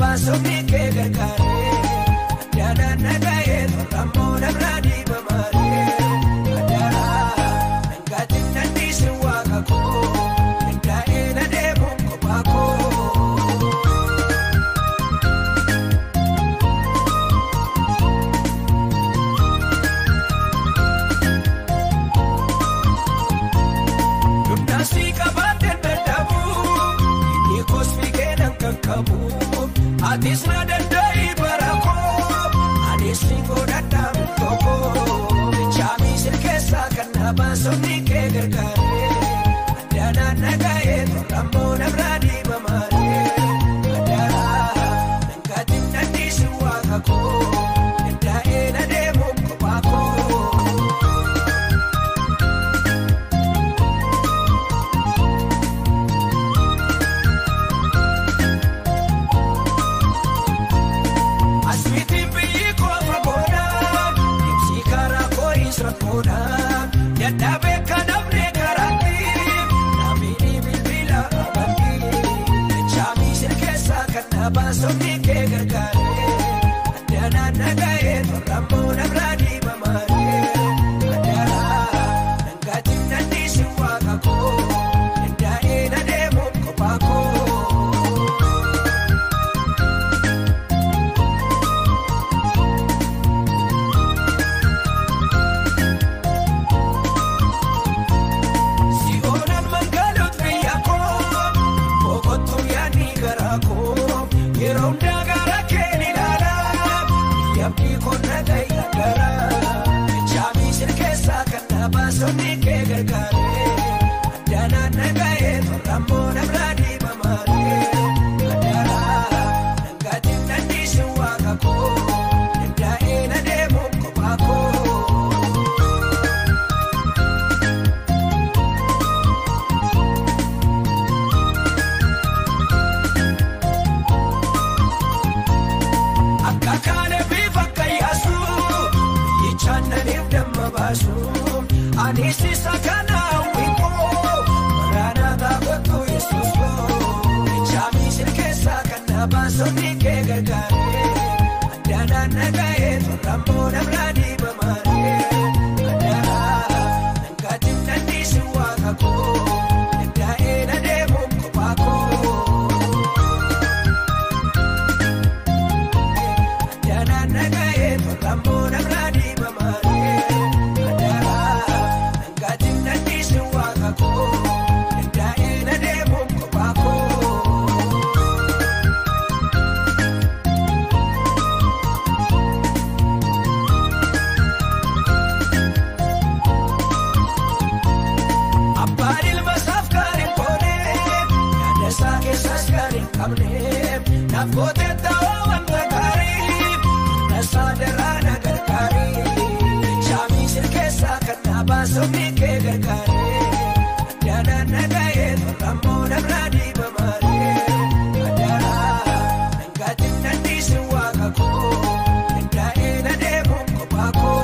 baasofni kee gargaaree addaanaan nagahee tolrammoo namraa dhiibamaaree addaanaa dhangaatiin nanniisin waaqa koo dandaa'ee na deemuun kophaa koo. Atis na danda'i barakoo anis ni godhadhaa tokkoo chaamii sirkeessaa kan na baasofni kee gargaaree addaanaan nagahee tolrammoo namraa dhiibamaaree addaanaa dhangaatiin nanniisin waaqa koo dandaa'ee na deemuun kophaa koo. Dadhabee kan namni karaatti namni bilbila amantii chaamii sirkeessaa kan na baasofni kee gargaaree addaanaan nagahee tolrammoo namraa dhiibamaaree addaanaa dhangaatiin nanniisin waaqa koo dandaa'ee na deemuun kophaa koo. Baasofni kee gargaaree addaanaan nagahee tolrammoo namraa dhiibamaaree addaanaa dhangaatiin nanniisin waaqa koo dandaa'ee na deemuun kophaa koo. Akka kaalee bifa akka yaasu biyyi naniif damma baasu. Anis isa kana wiikoo maraanaa kottu Yesuus koo chaamii sirkeessaa kan na baasofni kee gargaaree addaanaan nagahee tolrammoo namraa dhiibamaaree addaanaa dhangaatiin nanniisin waaqa koo dandaa'ee na deemuun kophaa koo. Addaanaan nagahee tolrammoo namraa dhiibamaaree. Abbaan ilma isaaf kan hin goone yaada isaa keessaas kan hin qabne naaf gootee ta'uu wanta gaarii tasaa daraa na gargaarii chaamii sirkeessaa kan na baasofni kee gargaaree addaanaan nagahee tolrammoo namraa dhiibamaaree addaanaa dhangaatiin nanniisin waaqa koo dandaa'ee na deemuun kophaa koo.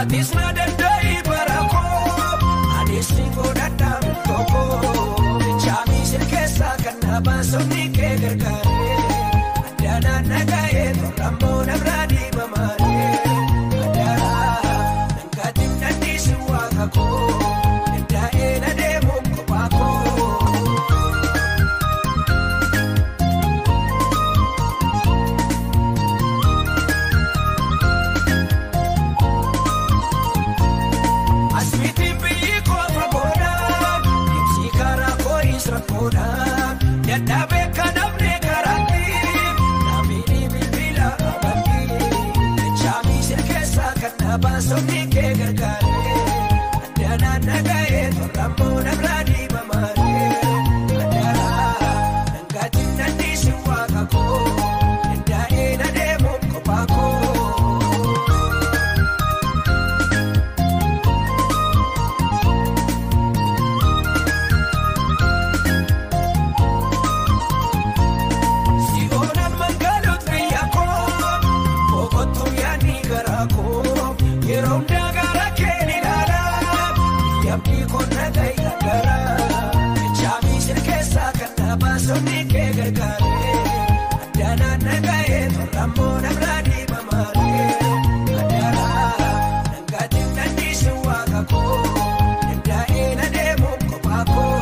Atis na danda'i barakoo anis ni godhadhaa tokkoo chaamii sirkeessaa kan na baasofni kee gargaaree addaanaan nagahee tolrammoo namraa dhiibamaaree addaanaa dhangaatiin nanniisin waaqa koo dandaa'ee na deemuun kophaa koo. Dadhabee kan namni karaatti namni bilbila amantii chaamii sirkeessaa kan na baasofni kee gargaaree addaanaan nagahee tolrammoo namraa dhiibamaaree addaanaa dhangaatiin nanniisin waaqa koo dandaa'ee na deemuun kophaa koo. na baasonni kee gargaaree addaanaan na ga'ee tolrammoo namraa dhiibamaaree addaanaa dhangaatiin dandiisi waaqa koo danda'ee na deemu kophaa koo.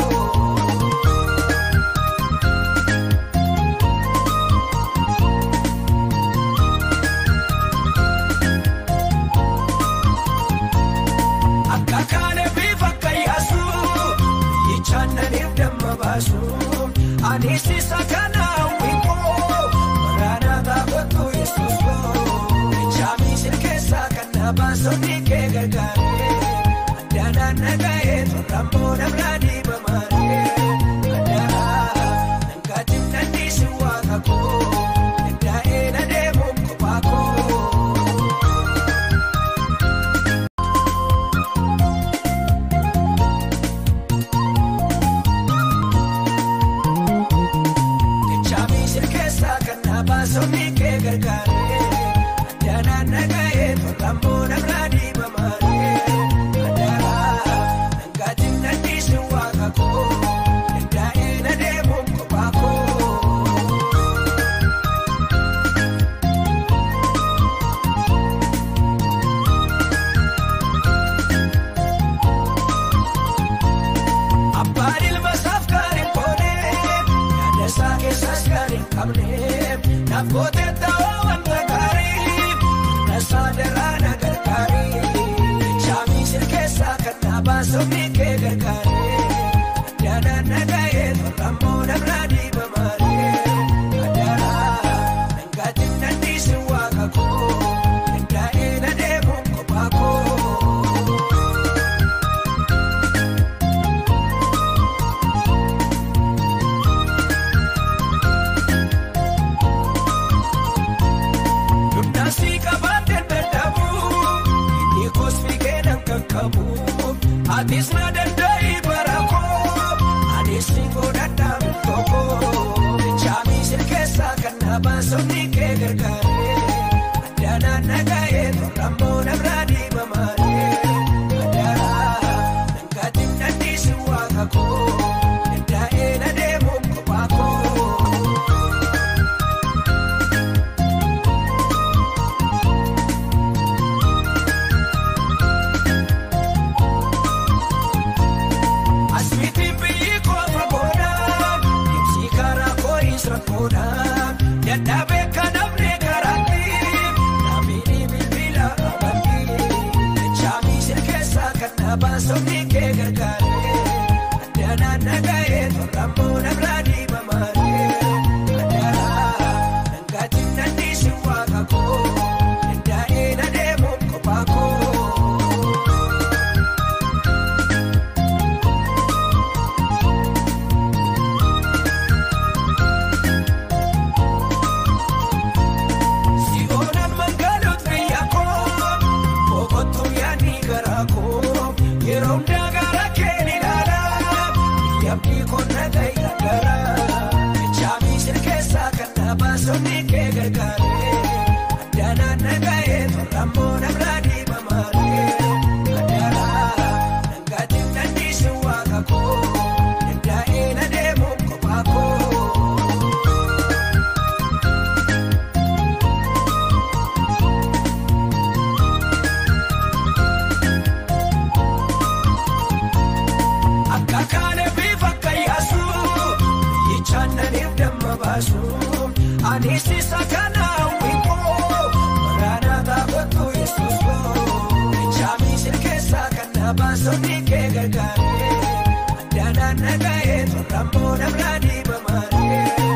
Anis isa kana wiko maraanata kottu Yesuus koo chaamisi keessa kan na baasonni kee gargaaree addaanaan na ga'ee tolrammoo namraa dhiibamaaree addaanaa dhangaatiin dandiisi waaqa koo danda'ee na deemu kophaa koo. Baasonni kee gargaaree addaanaan na ga'ee tolrammoo namraa dhiibamaaree addaanaa dhangaatiin dandiisi waaqa koo danda'ee na deemu kophaa koo. Abbaan ilma isaaf kan hin goone yaada isaa keessas kan hin qabne. Naafkootee ta'uu wanta gaarii tasaa daraa na gargaarii chaamisi keessaa kan na baasonni kee gargaaree addaanaan na ga'ee tolrammoo namraa dhiibamaaree addaanaa dhangaatiin dandiisi waaqa koo danda'ee na deemu kophaa koo. Atis na danda'i barakoo anis ni godhadhaa tokkoo chaamisi keessaa kan na baasonni kee gargaaree addaanaan na ga'ee tolrammoo namraa dhiibamaaree addaanaa dhangaatiin dandiisi waaqa koo danda'ee na deemu kophaa koo. Dadhabee kan namni karaatti naamni bilbila amantii chaamisi keessaa kan na baasonni kee gargaaree addaanaan na ga'ee tolrammoo namraa dhiibamaaree addaanaa dhangaatiin dandiisi waaqa koo danda'ee na deemu kophaa koo. Baasonni kee gargaaree addaanaan na ga'ee tolrammoo namraa dhiibamaaree addaanaa dhangaatiin dandiisi waaqa koo danda'ee na deemu kophaa koo. Akka kaane bifa akka yaasuu biyyi naniif damma baasu. Anis isa kana wiko maraanata kottu Yesuus koo chaamisi keessaa kan na baasonni kee gargaaree addaanaan na ga'ee tolrammoo namraa dhiibamaaree